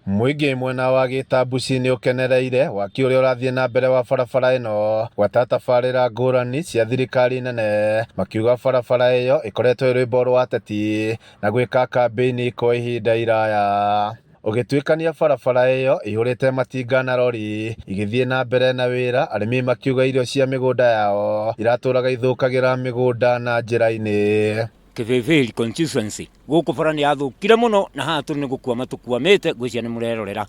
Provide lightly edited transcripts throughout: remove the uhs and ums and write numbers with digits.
Mũingĩ mwena wa Gĩtambuci nĩ ũkenereire waki ũrĩa ũrathiĩ na mbere wa barabara ĩno gwata tabarĩra ngũrani cia thirikari nene, makiuga barabara ĩyo ĩkoretwo ĩ rwĩmbo rwa ateti na gwĩka kambĩini kwa ihinda iraya. Ũgĩtuĩkania barabara ĩyo ĩihũrĩte matinga na rori igĩthiĩ na mbere na wĩra, arĩmi makiuga irio cia mĩgũnda yao iratũraga ithũkagĩra mĩgũnda na njĩra-inĩ. Kĩbĩbĩri constituency gũkũ bara nĩ yathũkire mũno na haha tũrĩ nĩ gũkwama tũkwamĩte ngwĩciria nĩ mũrerorera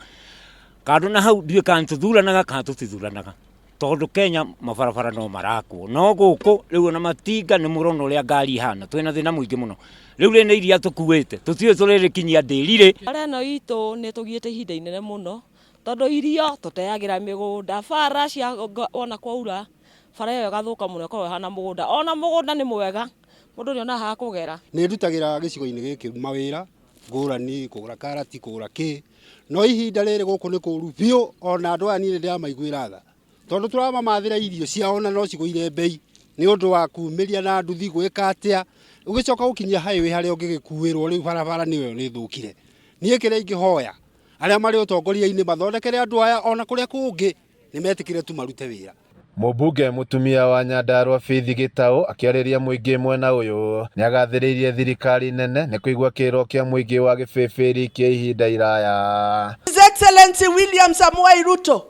kando na hau ndiũĩ kana tũthuranaga kana tũtithuranaga tondũ Kenya mabarabara no marakwo no gũkũ rĩu ona matinga nĩ mũrona ũrĩa ngari ihana twĩna thĩna mũingĩ mũno rĩu rĩ nĩ iria tũkuĩte tũtiũĩ tũrĩrĩkinyia ndĩri rĩ. Bara ĩno itũ nĩ ĩtũgiĩte ihinda inene mũno tondũ irio tũteagĩra mĩgũnda, bara cia wona kwaura bara ĩyo ĩgathũka mũno ĩkoragwo ĩhana mũgũnda, ona mũgũnda nĩ mwega mũndũ nĩ onaga ha kũgera. Nĩ ndutagĩra gĩcigo-inĩ gĩkĩ mawĩra ngũrani, kũgũra karati, kũgũra kĩ, no ihinda rĩrĩ gũkũ nĩ kũru biũ, ona andũ aya niĩ nĩ ndĩramaiguĩra tha, tondũ tũramamathĩra irio ciao na no cigũire mbei, nĩ ũndũ wa kumĩria na nduthi gwĩka atĩa, ũgĩcoka gũkinyia highway harĩa ũngĩgĩkuĩrwo rĩu barabara nĩyo nĩ ĩthũkire. Niĩ kĩrĩa ingĩhoya, arĩa marĩ ũtongoria-inĩ mathondekere andũ aya ona kũrĩa kũngĩ nĩ metĩkĩre tu marute wĩra. Mũmbunge mũtumia wa Nyandarua Faith Gĩtaũ akĩarĩria mũingĩ mwena ũyũ nĩagathĩrĩirie thirikari nene nĩ kũigua kĩrĩro kĩa mũingĩ wa Gĩbĩbĩri kĩa ihinda iraya. His Excellency William Samoei Ruto,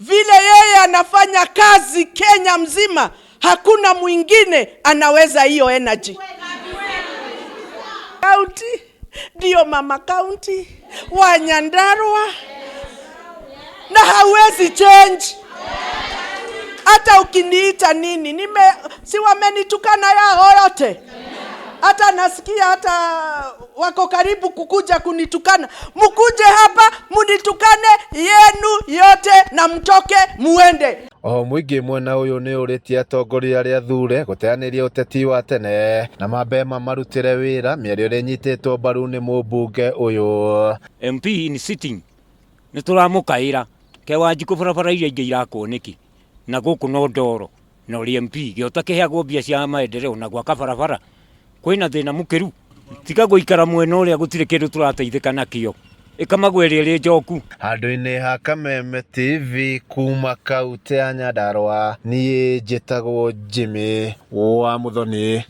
vile yeye anafanya kazi Kenya mzima, hakuna mwingine anaweza hiyo energy. County ndio mama county wa Nyandarua na hawezi change hata ukiniita nini nime, si wamenitukana yao yote, hata nasikia hata wako karibu kukuja kunitukana. Mkuje hapa munitukane yenu yote na mtoke muende. Oho mũingĩ mwena ũyũ nĩ ũrĩtie atongoria arĩa athure gũteanĩria ũteti wa tene na mambe mamarutĩre wĩra mĩario ĩrĩa ĩnyitĩtwo mbaru nĩ mũmbunge ũyũ. MP in sitting nĩ tũramũkaĩra ke Wanjikũ barabara iria ingĩ irakwo nĩkĩ na gũkũ no ndoro na ũrĩ MP gĩota kĩheagwo mbia cia maendeleo na gwaka barabara kwĩna thĩna mũkĩru tiga gũikara mwena ũrĩa gũtirĩ kĩndũ tũrateithĩka nakĩo ĩkamagwo ĩrĩa ĩrĩ njoku. Handũ-inĩ ha Kameme TV kuma kautĩ ya Nyandarua, niĩ njĩtagwo Jimmy wa Muthoni.